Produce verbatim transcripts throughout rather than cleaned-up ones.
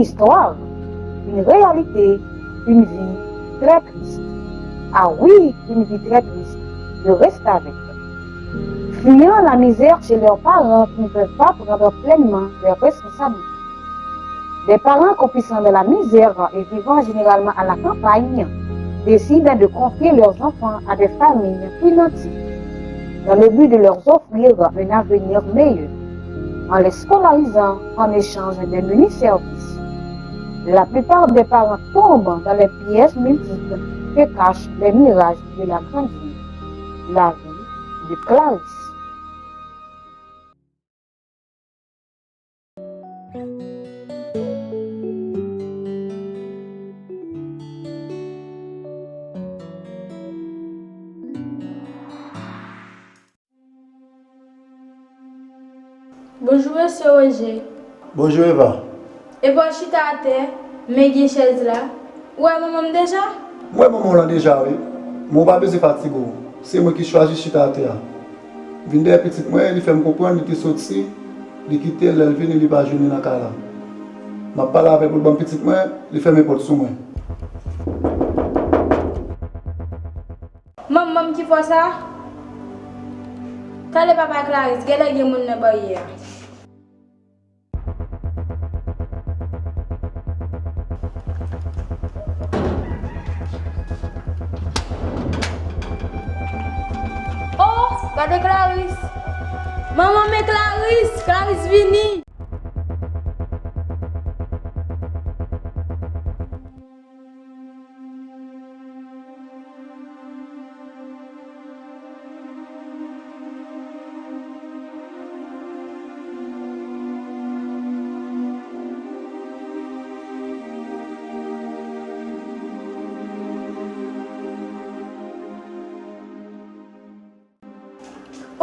Histoire, une réalité, une vie très triste. Ah oui, une vie très triste. Je reste avec. Fuyant la misère chez leurs parents qui ne peuvent pas prendre pleinement leurs responsabilités. Des parents croupissant dans la misère et vivant généralement à la campagne décident de confier leurs enfants à des familles plus nanties dans le but de leur offrir un avenir meilleur en les scolarisant en échange des menus services. La plupart des parents tombent dans les pièges multiples que cachent les mirages de la grande vie. La vie de Clarisse. Bonjou, mesye Roger. Bonjou, Eva. Epa w chita atè, men gen chèz la. Ou wè manman m deja? M wè manman w lan deja, wi. Men w pa bezwen fatige w. Se mwen ki chwazi chita atè a. M vin dèyè pitit mwen, li fè m konprann li te soti, li kite l, lè l vini, li pa jwenn li nan kay la. M ap pale avè l pou l ban m pitit mwen, li fèmen pòt sou mwen. Manman m ki fè w sa? Tande papa Clarisse, genlè gen moun nan baryè a. Oh, gade Clarisse! Manman, men Clarisse! Clarisse vini!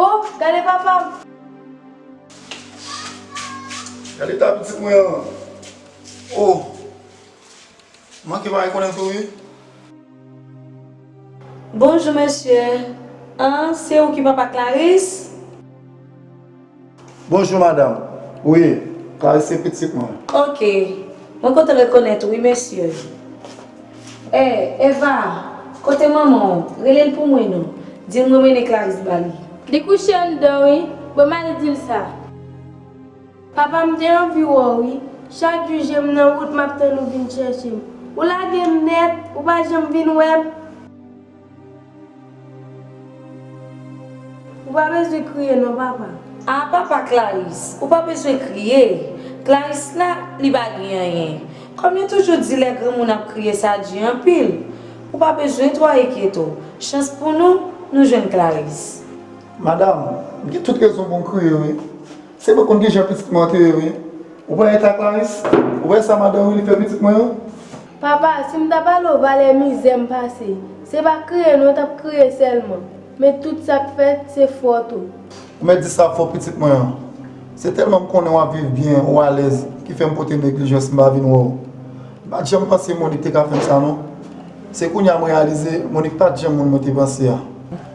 Oh, gade papa m! Gade eta pitit mwen an. Oh. Manke pa rekonèt ou, wi. Bonjou, mesye. An, se ou ki papa Clarisse? Bonjou, madanm. Wi, Clarisse se pitit mwen. Oke. Mwen kontan rekonèt ou, wi, mesye. Eh, Eva, kote manman w? Rele l pou mwen, non. Di l mwen mennen Clarisse ba li. Li kouche anndan, wi. Bon, m ale di l sa. Papa, m te anvi wè w, wi. Chak jou je m nan wout, m ap tann ou vin chèche m. Ou lage m nèt, ou pa janm vin wè m. Ou pa bezwen kriye non, papa. A, papa Clarisse, ou pa bezwen kriye. Clarisse la, li pa gen anyen. Kòm yo toujou di lè granmoun ap kriye, sa di anpil. Ou pa bezwen twò enkyete w. Chans pou nou, nou jwenn Clarisse. Madanm, m gen tout rezon pou m kriye, wi. Se mwen konn kijan pitit mwen an te ye, wi. Ou pa wè eta Clarisse? Ou wè sa madanm wi li fè pitit mwen an? Papa, si m ta pale w valè mizè m pase, se pa kriye non w t ap kriye sèlman, men tout sa k fèt se fòt ou. Ou mèt di sa fò pitit mwen an. Se tèlman m konnen w ap viv byen, ou alèz, ki fè m pote neglijans m pa vin wè w. M pa t janm panse Monique te ka fè m sa non. Se kounye a m reyalize Monique pa t janm moun mwen te panse a.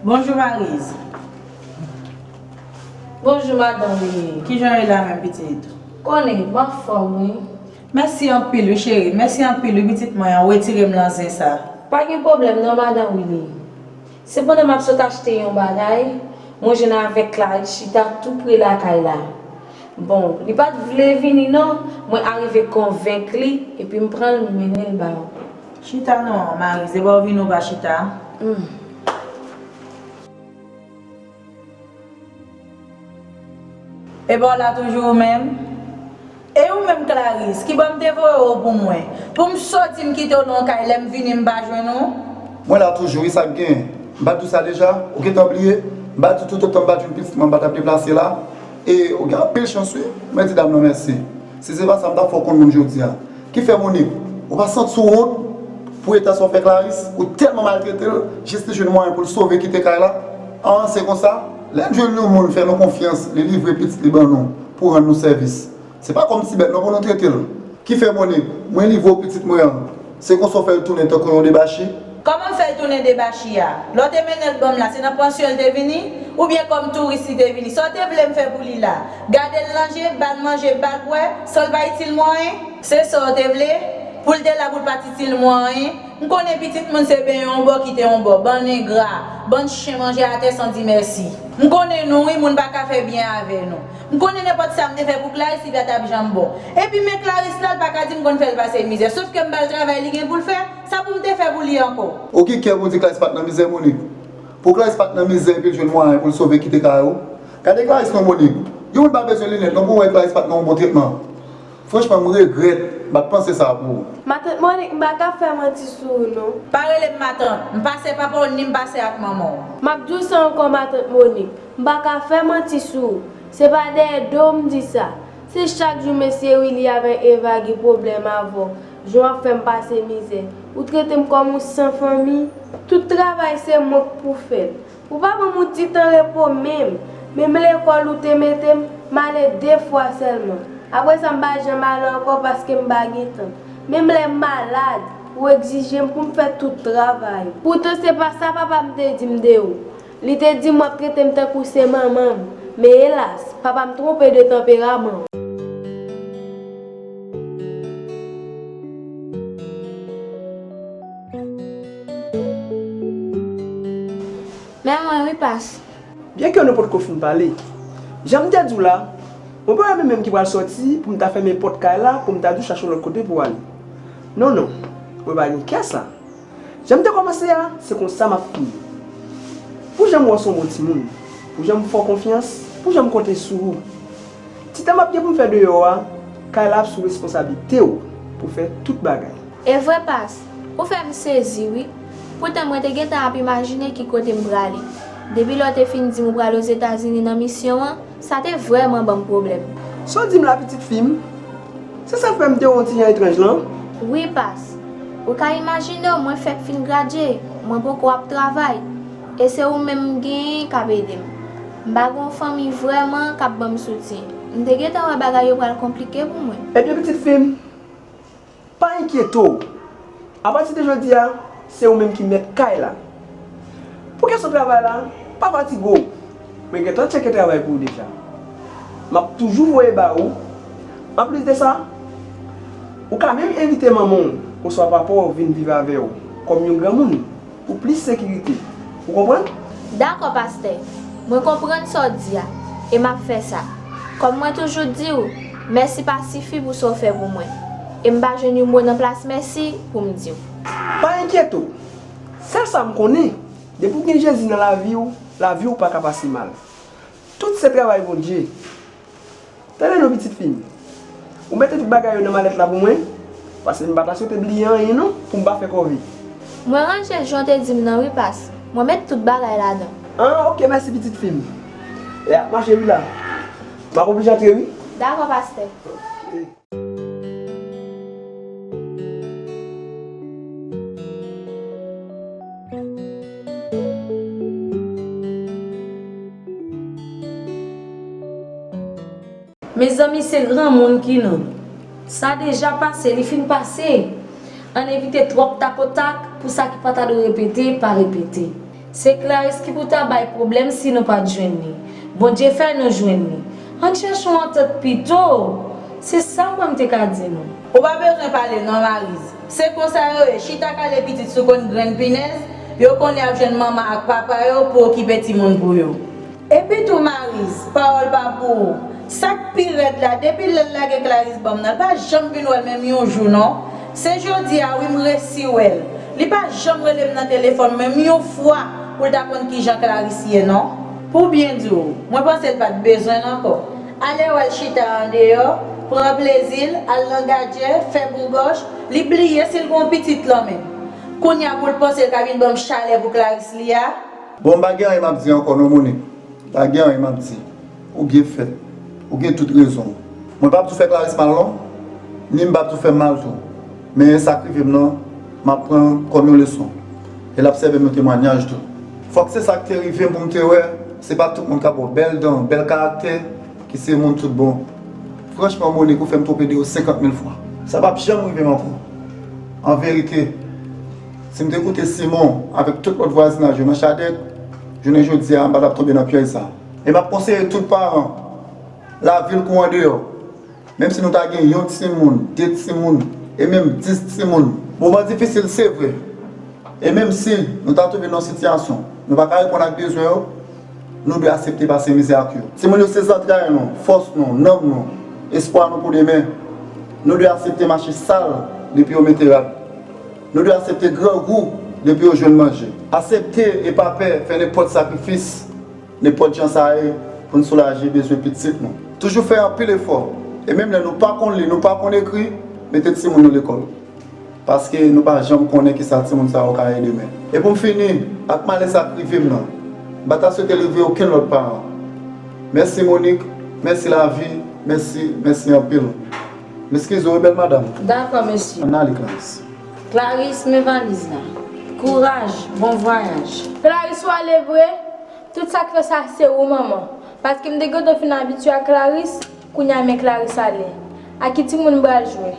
Bonjou Marise. Bonjou madanm Willy. Kijan w ye la menm pitit? Konnen, m anfòm wi. Mèsi anpil wi cheri, mèsi anpil wi pitit mwen an, ou retire m nan zen sa. Pa gen pwoblèm non madanm Willy. Sepandan m ap sot achte yon bagay, mwen jwenn avèk Clarisse chita tou pre lakay la. Bon, li pa t vle vini non, mwen arive konvenk li, epi m pran l m mennen l ba ou. Chita non, Marise, e ba w vini w pa chita? Hmm. E ba w la toujou ou menm? E ou menm Clarisse, kibò m te voye w pou mwen? Pou m soti m kite w nan yon kay, lè m vini m pa jwenn ou? Mwen la toujou wi, sa k gen? M pa t di w sa deja? Ou gentan bliye? M pa t di w toutotan m pa t jwenn pitit mwen m pa t ap deplase la? E ou gen anpil chans wi, mwen di dam nan mèsi. Si se pa sa m t ap fè w konn moun jodi a. Ki fè Monique, ou pa santi w wont pou eta sa w fè Clarisse? Ou tèlman maltrete l, jis li jwenn mwayen pou l sove kite kay la? An, se konsa, lè n jwenn yon moun fè nou konfyans, li livre pitit li ban nou pou rann nou sèvis. Se pa kòm ti bèt non pou nou trete l. Ki fè Monique, mwen livre w pitit mwen an, se konsa w fè l tounen tankou yon debachi? Kòman m fè l tounen debachi a? Lè w te mennen l ban m la, se nan pansyon l te vini? Oubyen kòm touris li te vini? Sa w te vle m fè pou li la? Gade l nan je, ba l manje, ba l bwè, san l pa itil mwen anyen? Se sa w te vle? Pou l te la pou l pa t itil mwen anyen? M konnen pitit moun se benyen yon bò kite yon bò, bann engra, bann chen manje atè san di mèsi. M konnen nou wi, moun pa ka fè byen avè nou. M konnen nenpòt sa m te fè pou Clarisse li pa t ap janm bon. Epi men Clarisse la, l pa ka di m konn fè l pase mizè. Sòf ke m ba l travay li gen pou l fè, sa pou m te fè pou li ankò? Ou gen kè pou w di Clarisse pa t nan mizè, Monique? Pou Clarisse pa t nan mizè epi l jwenn mwayen pou l sove kite kay ou? Gade Clarisse non, Monique. Yon moun pa bezwen linèt non pou wè Clarisse pa t nan yon bon tretman. Franchman, m regrèt m pa t panse sa pou ou. Matant Monique, m pa ka fè manti sou ou non. Pa rele m matant. M pa sè papa w ni m pa sè ak manman w. M ap di w sa ankò, matant Monique. M pa ka fè manti sou ou. Se pa dèyè do w m di sa. Se chak jou mesye Willy avèk Eva gen pwoblèm avè w. Jan w ap fè m pase mizè. Ou trete m kòm yon san fanmi. Tout travay se mwen k pou fè l. Ou pa ban m yon ti tan repo menm. Menm lekòl ou te mete m, m ale de fwa sèlman. Apre sa, m pa janm ale ankò paske m pa gen tan. Menm lè m malad, ou egzije m pou m fè tout travay ou. Poutan se pa sa papa m te di m de ou. Li te di m w ap trete m tankou se manman m. Men elas, papa m twonpe de tanperaman w. Men mwen wi, pas. Byenke nou potko fin pale, jan m te di w la, mwen pa wè menm menm ki pral sòti pou m ta fèmen pòt kay la pou m ta di w chache yon lòt kote pou w ale. Non, non, mwen pa gen kè sa. Jan m te kòmanse a, se konsa m ap fini. Pou jan m wè w se yon bon timoun, pou jan m fè w konfyans, pou jan m konte sou ou. Ti tan m ap gen pou m fè deyò a, kay la ap sou responsablite w pou fè tout bagay. E vre pas, ou fè m sezi wi. Poutan mwen te gentan ap imajine ki kote m prale. Depi lè w te fin di m ou pral Ozetazini nan misyon an, sa te vrèman ban m pwoblèm. Sa w di m la pitit fi m? Se sa k fè m te wè w ti jan etranj lan? Wi pas, ou ka imajine w mwen fèk fin gradye, mwen poko ap travay, e se ou menm m genyen k ap ede m. M pa gen yon fanmi vrèman k ap ban m soutyen. M te gentan wè bagay yo pral konplike pou mwen. Ebyen pitit fi m, pa enkyete w. Apati de jodi a, se ou menm ki mèt kay la. Pou kesyon travay la, pa fatige w. Mwen gentan tcheke travay pou ou deja. M ap toujou voye ba ou. Anplis de sa, ou ka menm envite manman w oswa papa w vin viv avè w kòm yon granmoun. Pou plis sekirite. Ou konprann? Dakò, pastè. Mwen konprann sa w di a, e m ap fè sa. Kòm mwen toujou di w, mèsi pa sifi pou sa w fè pou mwen. E m pa jwenn yon mo nan plas mèsi pou m di w. Pa enkyete w. Sèl sa m konnen, depi w gen Jezi nan lavi w, lavi w pa ka pase mal. Tout se travay Bondye. Tande non, pitit fi m. Ou mete tout bagay yo nan malèt la pou mwen, paske m pa ta swete bliye anyen non, pou m pa fè kòve. Mwen ranje jan w te di m nan wi, pas. Mwen met tout bagay ladan. An, oke, mèsi, pitit fi m. E ap mache wi la. M ap oblije antre wi. Dakò, pastè. Mezanmi, se granmoun ki nou. Sa deja pase, li fin pase. Ann evite twòp takotak pou sa ki pa ta dwe repete, pa repete. Se Clarisse ki pou ta bay pwoblèm si nou pa t jwenn li. Bondye fè nou jwenn li. Ann chèche yon antant pito. Se sa mwen m te ka di nou. Ou pa bezwen pale non, Mariz. Se konsa yo ye, chita kale pitit sou konn grenn pinèz, yo konnen y ap jwenn manman ak papa yo pou okipe timoun pou yo. Epi tou Mariz, pawòl pa pou ou. Sa k pi rèd la, depi lè l lage Clarisse ban m nan, l pa janm vin wè l menm yon jou non. Se jodi a wi m resi wè l. Li pa janm rele m nan telefòn menm yon fwa pou l ta konn kijan Clarisse ye non. Pou byen di w, mwen panse l pa t bezwen l ankò. Ale wè l chita andeyò, pran plezi l, al nan gadyè, fè bougòch, li bliye si l gen yon pitit lan menm. Kounye a pou l panse l ka vin ban m chalè pou Clarisse li a. Bon, m pa gen anyen m ap di ankò non, Monique. Pa gen anyen m ap di. Ou byen fèt. Ou gen tout rezon w. Mwen p ap tou fè Clarisse mal non. Ni m p ap tou fè m mal tou. Men sa k rive m nan, m ap pran l kòm yon leson. E l ap sèvi m yon temwayaj tou. Fòk se sa k te rive m pou m te wè, se pa tout moun k ap wè w bèl dan, bèl karaktè, ki se moun tout bon. Franchman, Monique, ou fè m twonpe de ou senkant mil fwa. Sa p ap janm rive m ankò. An verite, si m te koute Simon avèk tout lòt vwazinaj yo nan Chadèk, jounen jodi a, m pa t ap tonbe nan pyèj sa. E m ap konseye tout paran, lavil kou andeyò, Menm si nou ta gen yon timoun, de timoun, e menm dis timoun. Moman difisil, se vre. E menm si nou ta twouve n nan yon sitiyasyon nou pa ka reponn ak bezwen yo, nou dwe aksepte pase mizè ak yo. Timoun yo se zantray nou, fòs nou, nanm nou, espwa nou pou demen. Nou dwe aksepte mache sal depi yo mete rad. Nou dwe aksepte grangou depi yo jwenn manje. Aksepte e pa pè fè nenpòt sakrifis, nenpòt jan sa ye, pou n soulaje bezwen pitit nou. Toujou fè anpil efò, e menm lè nou pa konn li, nou pa konn ekri, mete timoun nou lekòl. Paske nou pa janm konnen kisa timoun sa yo ka ye demen. E pou m fini ak malè sa k rive m nan, m pa ta swete l rive okenn lòt paran. Mèsi Monique, mèsi lavi, mèsi, mèsi anpil. M eskize w wi bèl madanm. Dakò, mesye. Ann ale, Clarisse. Clarisse, men valiz la. Kouraj, bon vwayaj. Clarisse, w ale vre? Tout sa k fè sa, se ou, manman. Paske m te gentan fin abitye ak Clarisse, kounye a men Clarisse ale. Ak ki timoun m pral jwe?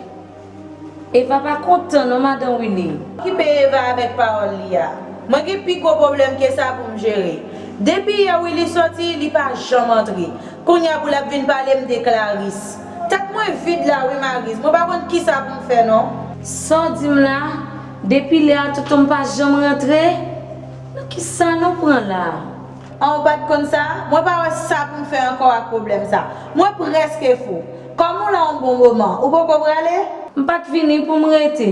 Eva pa kontan non, madan Willy. Okipe Eva avèk pawòl li a. Mwen gen pi gwo pwoblèm ke sa pou m jere. Depi yè Willy sòti, li pa janm antre. Kounye a pou l ap vin pale m de Clarisse. Tèt mwen vid la wi, Marise. Mwen pa konn kisa pou m fè non. Sa w di m la, depi lè a tonton m pa janm rantre? Nan kisa nou pran la? An, ou pa t konn sa? Mwen pa wè sa pou m fè ankò ak pwoblèm sa. Mwen prèske fou. Kòm ou la yon bon moman, ou poko prale? M pa t vini pou m rete.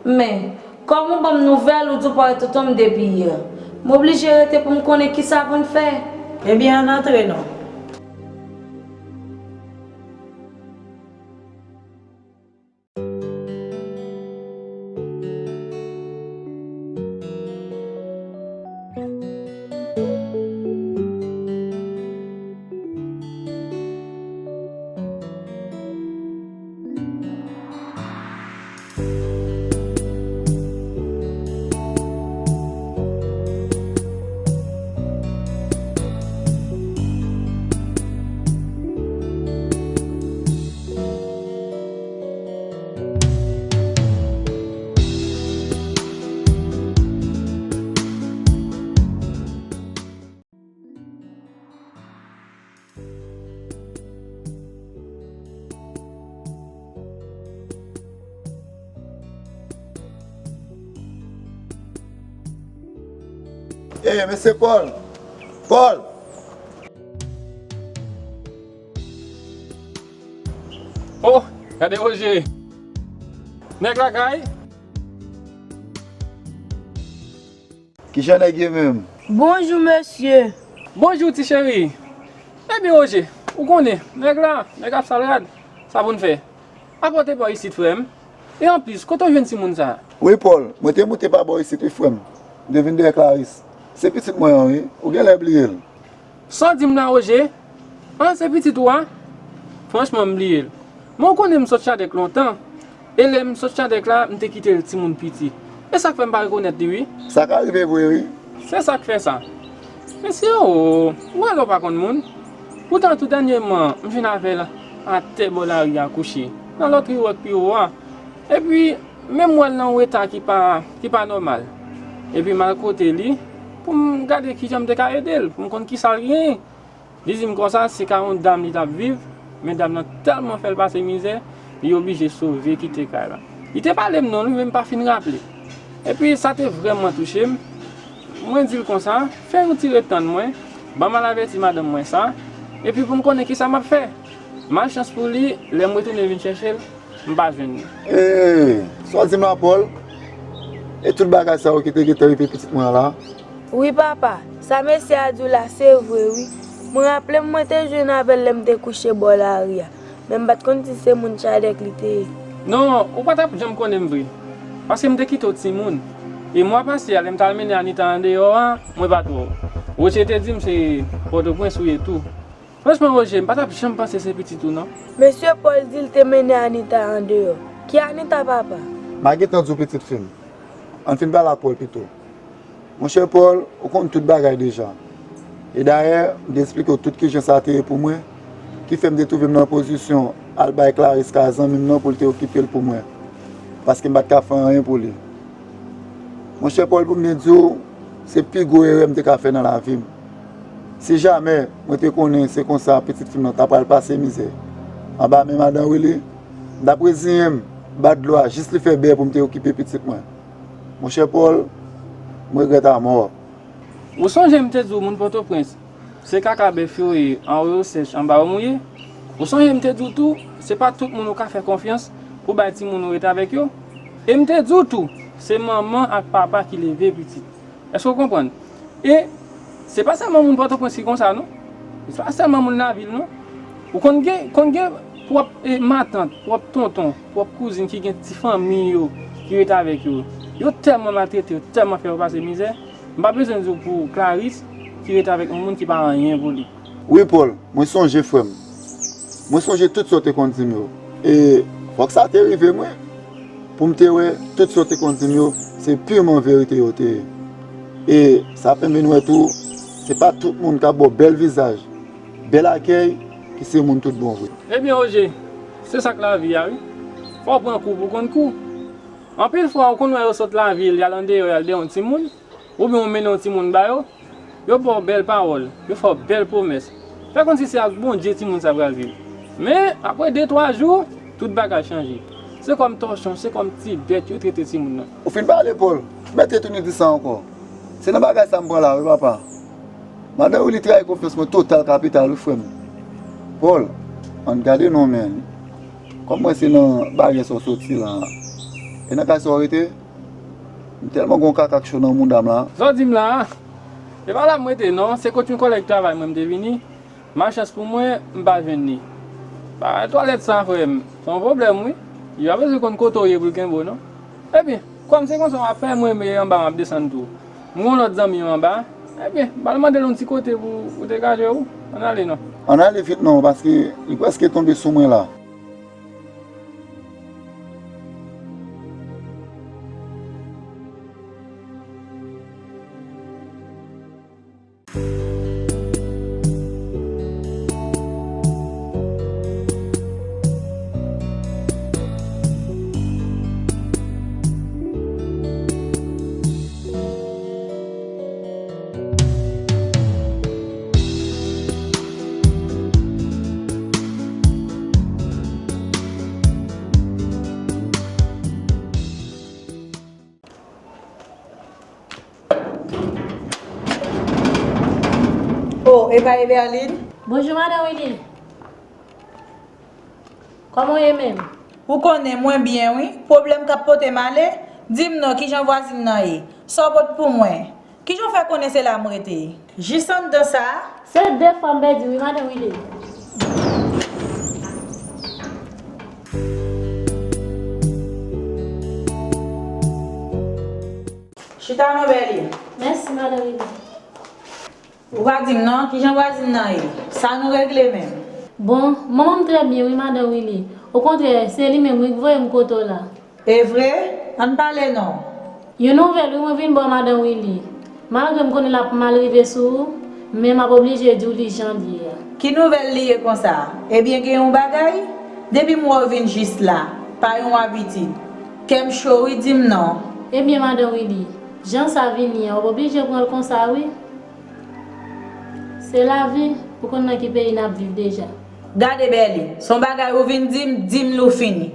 Men, kòm ou ban m nouvèl, ou di w pa wè tonton m depi yè. M oblije rete pou m konnen kisa pou n fè. Ebyen, ann antre non. Ey, mesye Paul! Paul! Oh, gade Roger! Nèg lakay? Kijan nèg ye menm? Bonjou, mesye. Bonjou, ti cheri. Ebyen, Roger, ou konnen, nèg la, nèg ap sal rad, sa pou n fè? Apòte bò isit, frè m. E anplis, kote w jwenn timoun sa a? Wi, Paul, mwen te moute pa bò isit, wi, frè m. M te vin dèyè Clarisse. Se pitit mwen an, wi. Ou genlè bliye l. Sa w di m la, Roger? An, se pitit ou a? Franchman, m bliye l. Men w konnen m sot Chadèk lontan. E lè m sot Chadèk la, m te kite l timoun piti. E sa k fè m pa rekonèt li, wi. Sa ka rive vre, wi. Se sa k fè sa. Mesye o, ou wè lè w pa konn moun. Poutan, tou dènyèman, m jwenn avè l atè bò lari a kouche, nan lòtri wòk pi wo a. Epi, men m wè l nan yon eta ki pa, ki pa nòmal. Epi, m al kote li pou m gade kijan m te ka ede l, pou m konn kisa l genyen. Li di m konsa, se kay yon dam li t ap viv, men dam nan tèlman fè l pase mizè, li oblije sove kite kay la. Li te pale m non l wi, men m pa fin raple. Epi sa te vrèman touche m. Mwen di l konsa, fè yon ti ret tann mwen, ban m al avèti madanm mwen sa, epi pou m konnen kisa m ap fè. Malchans pou li, lè m retounen vin chèche l, m pa jwenn li. Ee, sa w di m la, Paul? E tout bagay sa yo ki te gentan rive pitit mwen an la? Wi, papa, sa mesye a di w la, se vre, wi. Mwen raple m, mwen te jwenn avè l lè m te kouche bò lari a, men m pa t konn si se moun Chadèk li te ye. Non, ou pa t ap janm konnen m vre, paske m te kite w timoun. E mwa pase a, lè m t al mennen Anita andeyò a, mwen pa t wè w. Roger te di m se Pòtoprens ou ye tou. Franchman, Roger, m pa t ap janm panse se pitit ou, non. Mesye Paul di l te mennen Anita andeyò. Ki Anita, papa? M a gentan di w, pitit fi m. Ann fin pale ak Paul pito. Monchè Paul, ou konn tout bagay deja. E dayè, m te eksplike w tout kijan sa te ye pou mwen, ki fè m te twouve m nan pozisyon al bay Clarisse kay zanmi m nan pou l te okipe l pou mwen. Paske m pa t ka fè anyen pou li. Monchè Paul, pou m byen di w, se pi gwo erè m te ka fè nan lavi m. Si jamè mwen te konnen se konsa pitit fi m nan ta pral pase mizè, Anba men madan Willy, m t ap reziyen m, bat dlo a jis li fè bè pou m te okipe pitit mwen. Monchè Paul, m regrèt amò. Ou sonje m te di w moun Pòtoprens, se kaka bèf yo ye, anwo yo sèch, anba yo mouye? Ou sonje m te di w tou, se pa tout moun ou ka fè konfyans pou bay timoun ou rete avèk yo? E m te di w tou, se manman ak papa ki leve pitit. Èske w konprann? E se pa sèlman moun Pòtoprens ki konsa, non. Se pa sèlman moun lavil, non. Ou konn gen, konn gen pwòp, e, matant, pwòp tonton, pwòp kouzin ki gen ti fanmi yo ki rete avèk yo. Yo tèlman maltrete, yo tèlman fè yo pase mizè. M pa bezwen di w pou Clarisse ki rete avèk yon moun ki pa anyen pou li. Wi, Paul, mwen sonje, frè m. Mwen sonje tout sa w te konn di m yo. E fòk sa te rive mwen pou m te wè tout sa w te konn di m yo, se piman verite yo te ye. E sa fè m vin wè tou, se pa tout moun k ap ba w bèl vizaj, bèl akèy, ki se moun tout bon vre. Ebyen, Oje, se sa k lavi a, wi. Fò w pran kou pou w konn kou. Anpil fwa, ou konn wè yo sot lavil, y al andeyò, y al dèyè yon timoun, oubyen ou mennen yon timoun ba yo, yo ba w bèl pawòl, yo fè w bèl pwomès. Fè kòmsi se ak Bondye timoun sa pral viv. Men, apre de, twa jou, tout bagay chanje. Se kòm tòchon, se kòm ti bèt yo trete timoun nan. Ou fin pale, Paul. Mèt retounen di sa ankò. Se nan bagay sa m pran la, wi, papa. Madan Willy trayi konfyans mwen total kapital, wi, frè m. Paul, ann gade non, men. Kòm mwen se nan baryè sa w soti la, e nan kay sa w rete? M tèlman gon kaka k cho nan mouda m la. Sa w di m la a? E pa la m rete non, se kot yon kòlèg travay mwen m te vini. Malchans pou mwen, m pa jwenn li. Bagay twalèt sa, frè m, se yon pwoblèm, wi. Li pa bezwen konn kote w ye pou l kenbe w, non. Ebyen, kòm se konsa w ap fè, mwen menm anba m ap desann tou. M gon lòt zanmi m anba. Ebyen, m al mande l yon ti kote pou, pou degaje w. Ann ale non. Ann ale vit non, paske li prèske tonbe sou mwen la. Oh, epa Eberline? Bonjou, madan Willy. Kòman w ye menm? Ou konnen mwen byen, wi. Pwoblèm k ap pote m ale, di m non, kijan vwazin nan ye? Sa w pot pou mwen? Kijan w fè konnen se la m rete? Jis anndan sa a? Se de fwa m pèdi, wi, madan Willy. Chita non, Berline. Mèsi, madan Willy. Ou pa di m non, kijan vwazin nan ye? Sa nou regle menm? Bon, manman m trè byen, wi, madan Willy. Okontrè, se li menm, wi, k voye m kote w la. E vre? Ann pale non. Yon nouvèl wi mwen vin ba w madan Willy. Malgre m konnen l ap mal rive sou ou, men m ap oblije di w li jan l ye a. Ki nouvèl li ye konsa? Ebyen gen yon bagay? Depi m wè w vin jis la, pa yon abitid. Kè m cho wi, di m non. Ebyen madan Willy, jan sa vini an, w ap oblije pran l konsa wi. Se lavi, ou konn nan ki peyi n ap viv deja. Gade Berline, se yon bagay ou vin di m, di m l ou fini.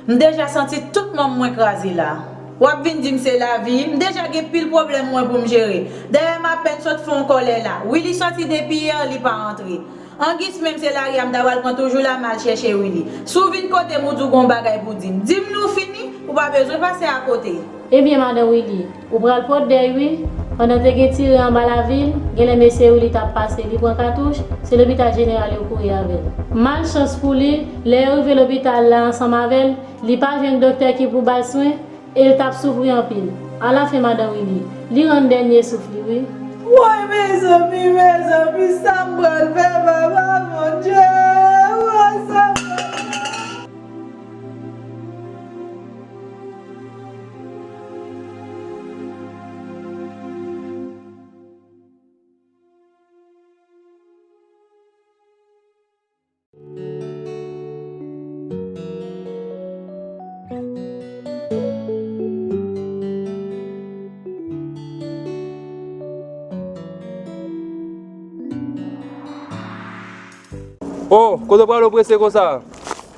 M deja santi tout manm mwen kraze la. W ap vin di m se lavi, m deja gen pil pwoblèm mwen pou m jere. Dayè m apèn sot fè yon kòlè la. Willy soti depi yè, li pa antre. Angis menm se lari a m ta pral pran toujou la m al chèche Willy. Si w vin kote m ou di w gon bagay pou di m, di m l ou fini, ou pa bezwen pase akote. Ebyen madan Willy, ou pral pot dèy wi. Pandan te gen tire anba lavil, genlè mesye Willy t ap pase, li pran katouch, se lopital jeneral yo kouri avè l. Malchans pou li, lè yo rive lopital la ansanm avè l, li pa jwenn doktè ki pou ba l swen, e l t ap soufri anpil. Alafen madan Willy, li rann dènye souf li wi. Woy mezanmi, mezanmi, sa m pral fè papa Bondye, woy sa m pral fè. Oh, kote w prale w prese konsa?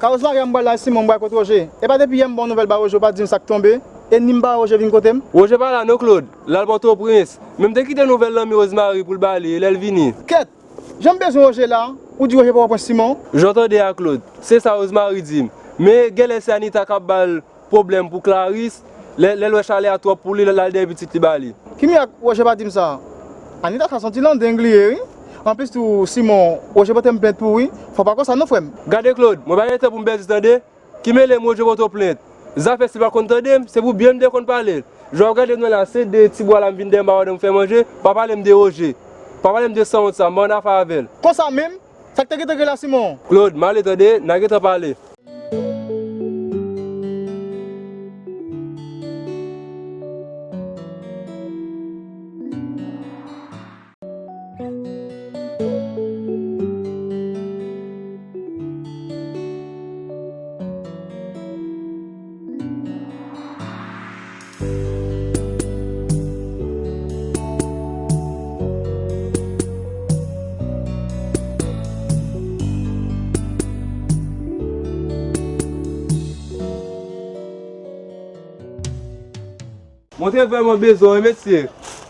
Sa Rosemary a m pral la, Simon, m pral kot Roger. E pa depi yè m ba w nouvèl ba Roger, ou pa di m sa k tonbe? E ni m ba Roger vin kote m? Roger pa la non, Claude. L al Pòtoprens. Men m te kite nouvèl nan men Rosemary pou l ba li, e lè l vini. Kèt! Jan m bezwen Roger la, ou di Roger Pòtoprens, Simon? Jan w tande a, Claude, se sa Rosemary di m. Men genlè se Anita k ap ba l pwoblèm pou Clarisse, lè, lè l wè chalè a twòp pou li, l al dèyè pitit li ba li. Ki mirak Roger pa di m sa? Anita sa se yon ti landeng li ye, wi. Anplis tou, Simon, Roger pote m plent pou ou, wi. Fò w pa konsa non, frè m. Gade, Claude, mwen pa gen tan pou m pèdi, tande. Ki mele m Roger pote w plent? Zafè si l pa konn tande m, se pou byen m te konn pale l. Jan w ap gade m nan la, se de ti bwa la m vin dèyè m ba madanm fè manje, pa pale m de Roger. Pa pale m de sanwont sa, m pa nan afè avè l. Konsa menm? Sa k te gentan gen la, Simon? Claude, m ale tande, n a gentan pale. Mwen te vrèman bezwen w, wi, mesye.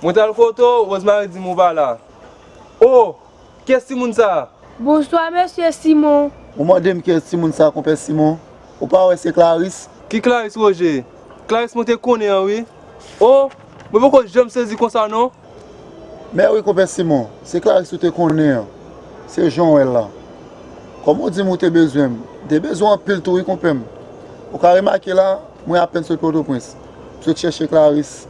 Mwen t al kote w, Rosemary di m ou pa la. O! Kiyès timoun sa a? Bonswa, mesye Simon. Ou mande m kiyès timoun sa a, konpè Simon? Ou pa wè se Clarisse? Ki Clarisse, Roger? Clarisse mwen te konnen an, wi. O! Mwen poko janm sezi konsa, non. Mè wi, konpè Simon, se Clarisse ou te konnen an. Se jan w wè l la. Kòm ou di m ou te bezwen m, m te bezwen w anpil tou wi, konpè m. Ou ka remake la, mwen apèn sot Pòtoprens. M sot chèche Clarisse.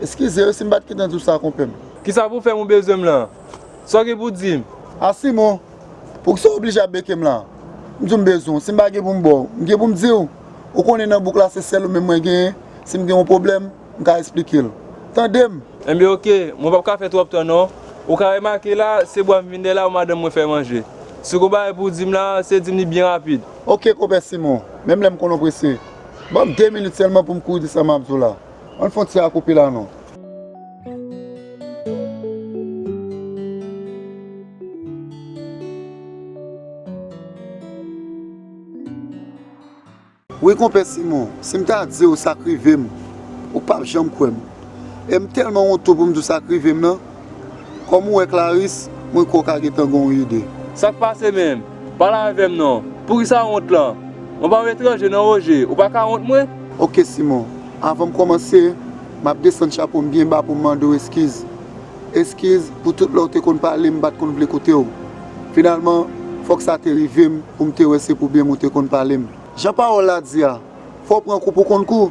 Eskize wi si m pa t gentan di w sa, konpè m. Kisa pou w fè m ou bezwen m lan? Sa w gen pou w di m? A Simon, poukisa w oblije ap beke m la? M di w m bezwen w, si m pa gen pou m ba w, m gen pou m di w. Ou konnen nan bouk la se sèl ou menm mwen genyen, si m gen yon pwoblèm, m ka esplike l. Tande m! Enben oke, mwen p ap ka fè twòp tan non. Ou ka remake la, se bwa m vin dèyè la pou madanm mwen fè manje. Si w gon bagay pou w di m la, se di m li byen rapid. Oke, konpè Simon, menm lè m konnen w prese. Ban m de minit sèlman pou m kouri di sa m ap di w la. Ann fè yon ti akoupe la non. Wi, konpè Simon, si m ta di w sa k rive m, ou p ap janm kwè m. E m tèlman wont tou pou m di w sa k rive m nan. Kòm ou wè Clarisse, mwen kwè w ka gentan gen yon ide. Sa k pase menm? Pale avè m non. Poukisa wont lan? Mwen pa yon etranje non, Roger. Ou pa ka wont mwen? Oke, Simon. Avan m kòmanse, m ap desann chapo m byen ba pou m mande w eskiz. Eskiz pou tout lè w te konn pale m, m pa t konn vle koute w. Finalman, fòk sa te rive m pou m te wè se pou byen m ou te konn pale m. Jan pawòl la di a, fò w pran kou pou konn kou.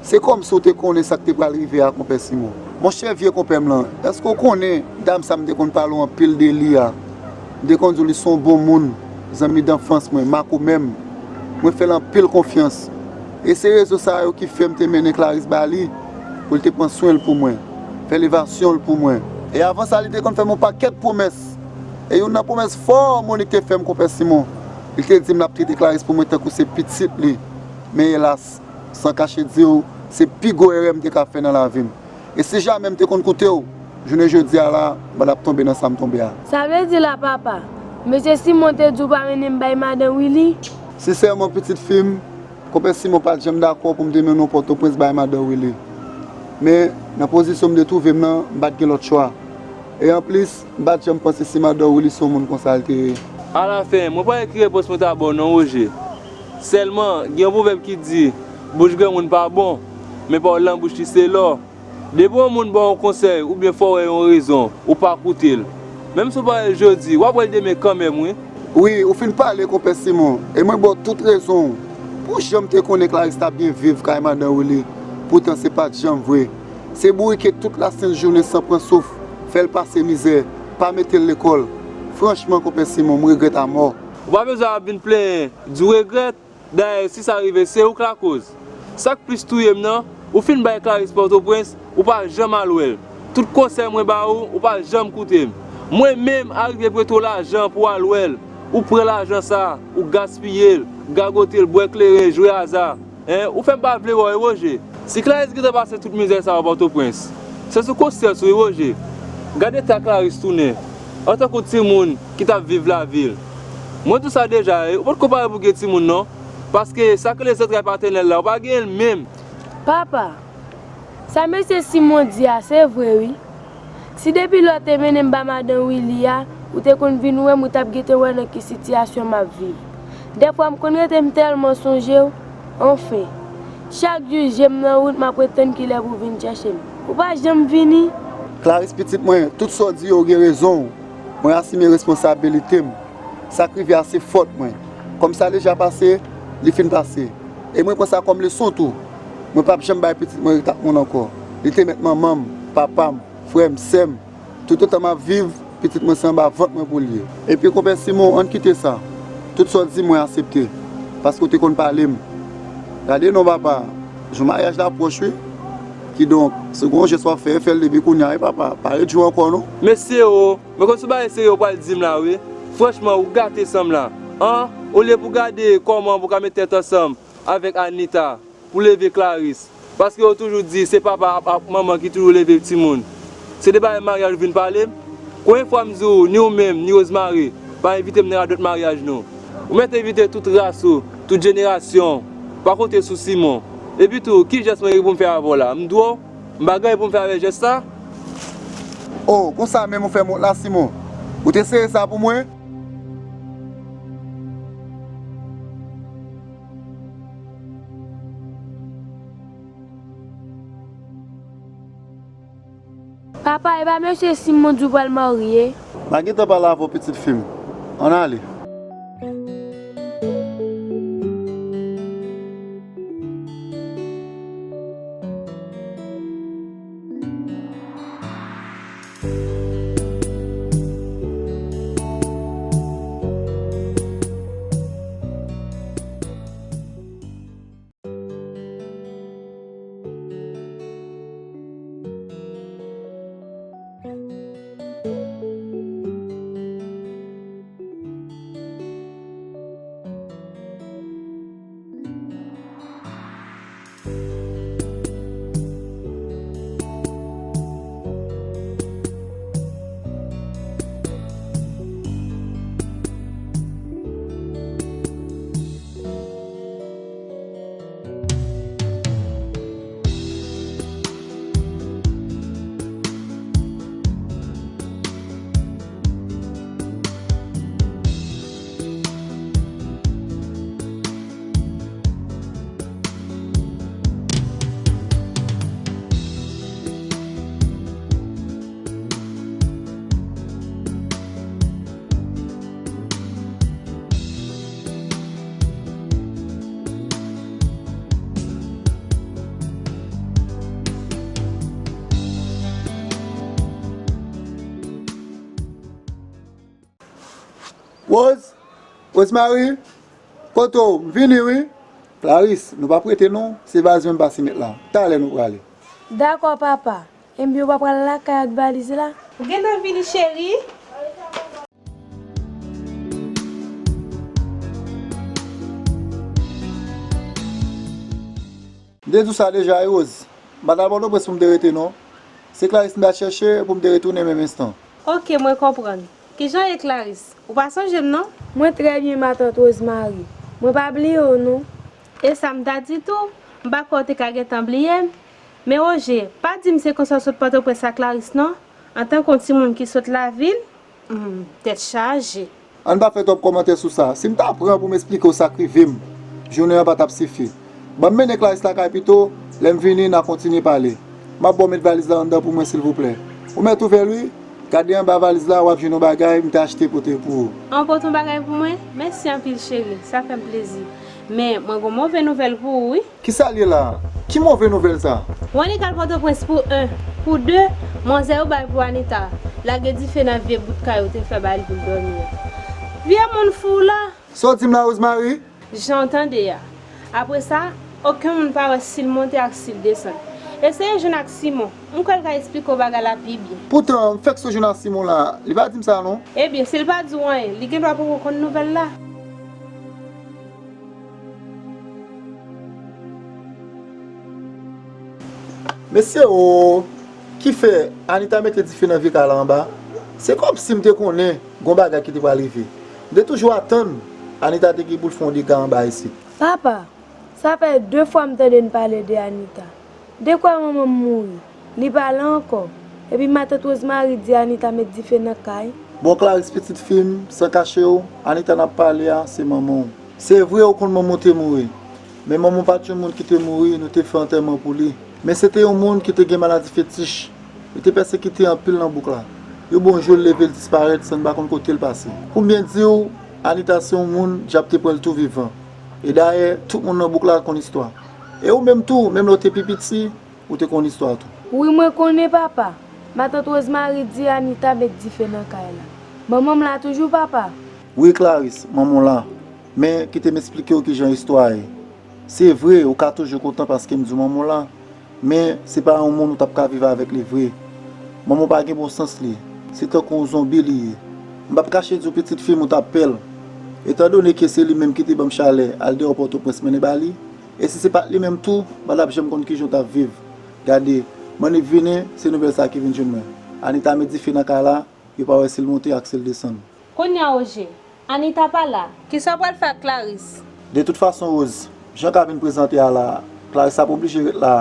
Se kòmsi w te konnen sa k te pral rive a, konpè Simon. Monchè vye konpè m lan, èske w konnen dam sa m te konn pale w anpil de li a? M te konn di w li se yon bon moun, zanmi danfans mwen, makomè m. Mwen fè l anpil konfyans. E se rezon sa yo ki fè m te mennen Clarisse ba li, pou l te pran swen l pou mwen, fè levasyon l pou mwen. E avan sa, li te konn fè m yon pakèt pwomès. E youn nan pwomès fò Monique te fè m, konpè Simon, li te di m l ap trete Clarisse pou mwen tankou se pitit li. Men elas, san kache di w, se pi gwo erè m te ka fè nan lavi m. E si jamè m te konn koute w, jounen jodi a la, m pa t ap tonbe nan sa m tonbe a. Sa vle di la, papa, mesye Simon te di w pa mennen m bay madan Willy? Sensèman, pitit fi m, konpè Simon pa t janm dakò pou m te mennen w Pòtoprens bay madan Willy. Men, nan pozisyon m te twouve m nan, m pa t gen lòt chwa. E anplis, m pa t janm panse si madan Willy se yon moun konsa l te ye. Alafen, mwen pa wè ki repons mwen ta ba w non, Roger. Sèlman, gen yon pwovèb ki di, bouch granmoun pa bon, men pawòl nan bouch li se lò. Depi yon moun ba w yon konsèy oubyen fè w wè yon rezon, ou pa koute l. Menm si w pa wè l jodi, w ap wè l demen kanmenm, wi. Wi, ou fin pale, konpè Simon, e mwen ba w tout rezon w. Pou jan m te konnen Clarisse t ap byen viv kay madan Willy, poutan se pa t janm vre. Se bourike tout lasent jounen san pran souf, fè l pase mizè, pa mete l lekòl. Franchman, konpè Simon, m regrèt amò. Ou pa bezwen ap vin plenyen, di w regrèt. Dayè, si sa rive, se ou k lakoz. Sa k plis touye m nan, ou fin bay Clarisse Pòtoprens, ou pa janm al wè l. Tout konsèy mwen ba ou, ou pa janm koute m. Mwen menm, arive prete w lajan pou w al wè l, ou pran lajan sa, ou gaspiye l, gagote l, bwè kleren, jwe aza. Hein, ou fè m pa vle wè w, wi, Roger. Si Clarisse gentan pase tout mizè sa yo Pòtoprens, se sou konsyans ou, wi, Roger. Gade eta Clarisse tounen, antanke yon timoun ki t ap viv lavi l. Mwen di w sa deja, wi, ou potko pare pou gen timoun non. Paske sa k rele zantray patènèl la, ou pa genyen l menm. Papa, sa mesye Simon di a, se vre wi. Si depi lè w te mennen m ba madan Willy a, ou te konn vin wè m, ou t ap gentan wè nan ki sitiyasyon m ap viv. Dèfwa m konn rete m tèlman sonje w, anfen. Chak jou je m nan wout, m ap ret tann kilè pou w vin chèche m. Ou pa janm vini. Clarice, pitit mwen, tout sa w di yo gen rezon w. Mwen asime responsabilite m. Sa k rive a se fòt mwen. Kòm sa deja pase, li fin pase. E mwen pran sa kòm leson tou. Mwen p ap janm bay pitit mwen ret ak moun ankò. Li te mèt manman m, papa m, frè m, sè m. Toutotan m ap viv, pitit mwen se anba vant mwen pou l ye. Epi konpè Simon, ann kite sa. Tout sa w di mwen aksepte. Paske w te konn pale m. Gade non papa, jou maryaj la pwòch wi. Kidonk, si w gen yon jès w ap fè, fè l depi kounye a wi papa. Pa ret jou ankò non. Mesye o, mwen konn se yon bagay serye w pral di m la wi. Franchman, ou gate sa m la. An, olye pou gade kòman pou ka met tèt ansanm avèk Anita pou leve Clarice. Paske yo toujou di se papa ak, ak manman ki toujou leve timoun. Se de bagay maryaj ou vin pale m? Konbyen fwa m di w, ni ou menm, ni Rosemary, pa envite m nan radòt maryaj nou? Ou mèt envite tout ras ou, tout jenerasyon w, pa konte sou Simon. Epi tou, ki jès mwen gen pou m fè avè w la? M dwe w? M pa gen anyen pou m fè avèk jès sa? O, konsa menm ou fè m wont la, Simon? Ou te sere sa pou mwen? Papa, e pa mesye Simon di w pral marye? M a gentan pale avè w, pitit fi m. Ann ale. Rose, Rosemary, kote w? M vini wi. Clarice, nou p ap rete non, se valiz mwen m pase met la. Talè nou prale. Dakò papa. Enben ou pa pral lakay ak valiz la? Ou gentan vini cheri? M te di w sa deja wi Rose. M pa t al Pòtoprens pou m te rete non. Se Clarice m t al chèche pou m te retounen menm enstan. Oke, mwen konprann. Kijan w ye Clarice? Ou pa sonje m non? Mwen trè byen matant Rosemary. Mwen pa bliye w non. E sa m ta di tou, m pa kwè w te ka gentan bliye m. Men Roger, pa di m se konsa w sot Pòtoprens ak Clarice non. Antanke yon timoun ki sot lavil, hmm, tèt chaje. Ann pa fè twòp kòmantè sou sa. Si m ta pran pou m esplike w sa k rive m, jounen an pa t ap sifi. Ban m mennen Clarice lakay pito, lè m vini n a kontinye pale. M ap ba w met valiz la anndan pou mwen silvouplè. Ou mèt ouvè l wi. Gade anba valiz la, w ap jwenn yon bagay m te achte pote pou ou. An w pote yon bagay pou mwen? Mèsi anpil cheri, sa fè m plezi. Men mwen gen yon move nouvèl pou ou wi. Kisa l ye la a? Ki move nouvèl sa? Wanik al Pòtoprens pou en. Pou de, manzè yo bay pou Anita lage dife nan vye bout kay yo te fè ba li pou l dòmi an. Vye moun fou w la! Sa w di m la Rosemary? Jan w tande a. Apre sa, okenn moun pa wè si l monte ak si l desann. Eseye jwenn ak Simon. M kwè l ka esplike w bagay la pi byen. Poutan, m fèk sot jwenn ak Simon la. Li pa di m sa non. Ebyen, si l pa di w anyen, li gendwa poko konn nouvèl la. Mesye o! Kifè, Anita mete dife nan vye kay la anba. Se kòmsi m te konnen gon bagay ki te pral rive. M te toujou atann Anita te gen pou l fè yon dega anba isit. Papa, sa fè de fwa m tande n pale de Anita. De kwa manman m mouri, li pa la ankò. Epi matant Rosemary di Anita met dife nan kay. Bon, Clarisse, pitit fi m, san kache w, Anita n ap pale a, se manman w. Se vre, ou konn manman w te mouri. Men manman w pa t yon moun ki te mouri, nou te fè antèman pou li. Men se te yon moun ki te gen maladi fetich. Li te pèsekite anpil nan bouk la. Yon bon jou, l leve, l disparèt, san n pa konn kote l pase. Pou m byen di w, Anita se yon moun, dyab te pran l tou vivan. E dayè, tout moun nan bouk la konn istwa. E ou menm tou, menm lè w te pi piti, ou te konn istwa tou. Wi, mwen konnen, papa. Matant Rosemary di Anita met dife nan kay la. Manman m la toujou, papa. Wi, Clarisse, manman w la. Men, kite m esplike w kijan istwa a ye. Se vre, ou ka toujou kontan paske m di w manman w la. Men, se pa yon moun ou t ap ka viv avèk li vre. Manman w pa gen bon sans li. Se tankou yon zonbi li ye. M p ap kache di w pitit fi m ou t ap pè l. Etandone ke se li menm ki te ban m chalè al deyò Pòtoprens mennen ba li, e si se pa t li menm tou, m pa t ap janm konn kijan w t ap viv. Gade, m annik vini, se nouvèl sa ki vin jwenn mwen. Anita met dife nan kay la, yo pa wè si l monte ak si l desann. Kounye a, Roger, Anita pa la. Kisa w pral fè ak Clarisse? De tout fason, Rose, jan w ka vin prezante a la, Clarisse ap oblije ret la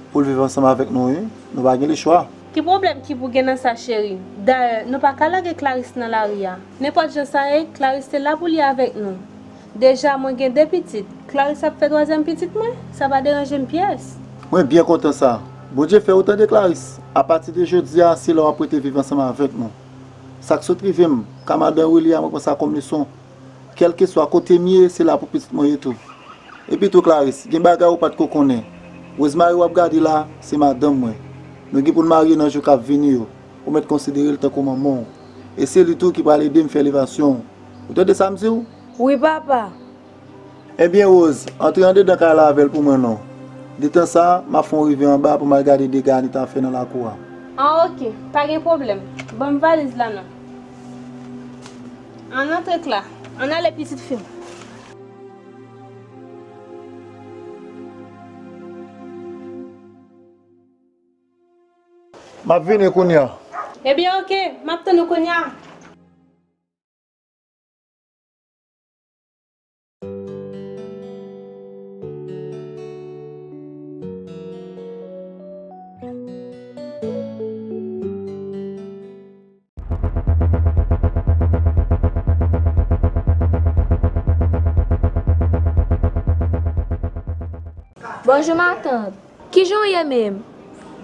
pou l viv ansanm avèk nou, wi. Nou pa gen lechwa. Ki pwoblèm ki pou gen nan sa, cheri? Dayè, nou pa ka lage Clarisse nan lari a. Nenpòt jan sa ye, Clarisse te la pou li avèk nou. Deja, mwen gen de pitit. Clarisse ap fè twazyèm pitit mwen. Sa pa deranje m pyès. Mwen byen kontan sa. Bondye fè ou tande, Clarisse. Apati de jodi a, se la w ap rete viv ansanm avèk nou. Sa k sot rive m, ka madan Willy a, mwen pran sa kòm leson. Kèlkeswa kote m ye, se la pou pitit mwen ye tou. Epi tou, Clarisse, gen bagay ou pa t ko konnen. Rosemary w ap gade la, se madanm mwen. Nou gen pou n marye nan jou k ap vini yo. Ou mèt konsidere l tankou manman w. E se li tou ki pral ede m fè elevasyon w. Ou tande sa m di w? Wi, papa. Ebyen, Rose, antre anndedan kay la avè l pou mwen non. Detan sa, m ap fè yon rive anba pou m al gade dega Anita fè nan lakou a. Ah, oke, pa gen pwoblèm. Ban m valiz la non. Ann antre, Cla. Ann ale, pitit fi m. M ap vini kounye a. Ebyen, oke, m ap tann ou kounye a. Bonjou, matant. Kijan w ye menm?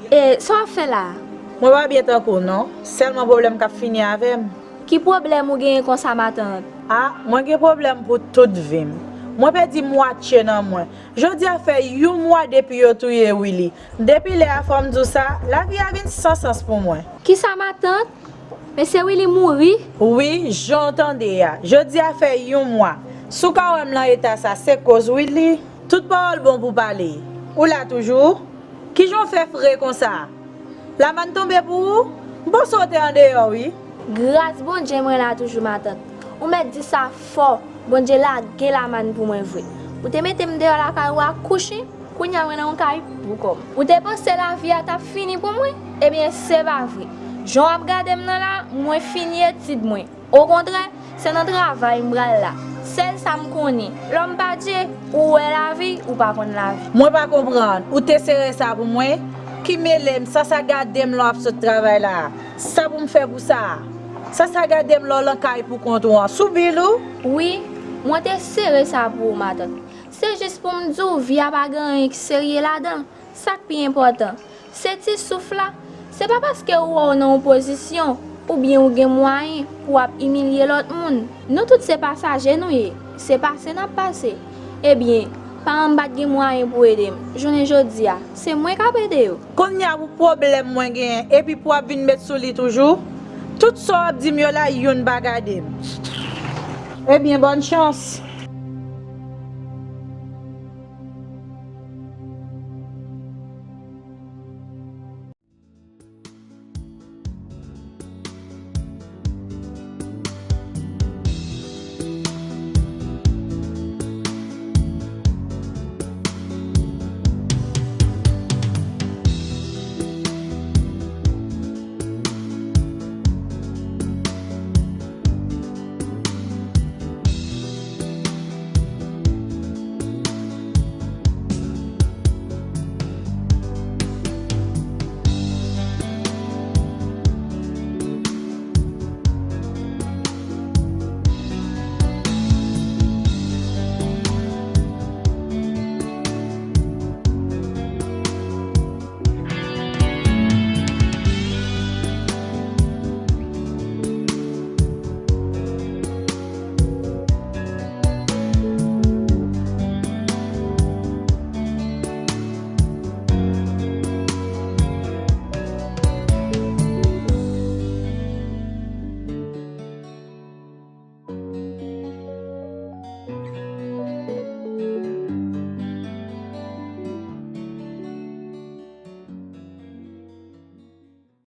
E, sa w ap fè la a? Mwen pa byen tankou w non. Sèlman pwoblèm k ap fini avè m. Ki pwoblèm ou genyen konsa, matant? A, mwen gen pwoblèm pou tout vi m. Mwen pèdi mwatye nan mwen. Jodi a fè yon mwa depi yo touye Willy. Depi lè a, fò m di w sa, lavi a vin san sans pou mwen. Kisa, matant? Mesye Willy mouri? Wi, jan w tande a. Jodi a fè yon mwa. Si w ka wè m lan eta sa, se koz Willy. Tout pawòl bon pou pale. Ou la toujou? Kijan w fè fre konsa? Lamann tonbe pou ou? M panse w te andeyò, wi. Gras Bondye, mwen la toujou, matant. Ou mèt di sa fò. Bondye lage lamann pou mwen vre. Ou te mete m deyò lakay ou ak kouch, wi. Kounye a mwen nan yon kay pou kò m. Ou te panse lavi a t ap fini pou mwen? Ebyen, se pa vre. Jan w ap gade m nan la, mwen fini etid mwen. Okontrè, se nan travay m pral la. Sèl sa m konnen, lè w pa Dye, ou wè lavi, ou pa konn lavi. Mwen pa konprann, ou te sere sa pou mwen? Ki mele m, sa sa gade m lè w ap sot travay la a? Sa pou m fè pou sa a? Sa sa gade m lè w lan kay pou kont ou an, sou bil ou? Wi, mwen te sere sa pou ou, matant. Se jis pou m di w, vi a pa gen anyen ki serye ladan l. Sa k pi enpòtan, se ti souf la. Se pa paske ou wè w nan yon pozisyon oubyen ou gen mwayen pou w ap imilye lòt moun. Nou tout se pasaje nou ye, se pase n ap pase. Ebyen, paran m pa t gen mwayen pou ede m. Jounen jodi a, se mwen k ap ede yo. Kounye a pou pwoblèm mwen genyen, epi pou w ap vin met sou li toujou? Tout sa w ap di m yo la, youn pa gade m. Ebyen, bòn chans.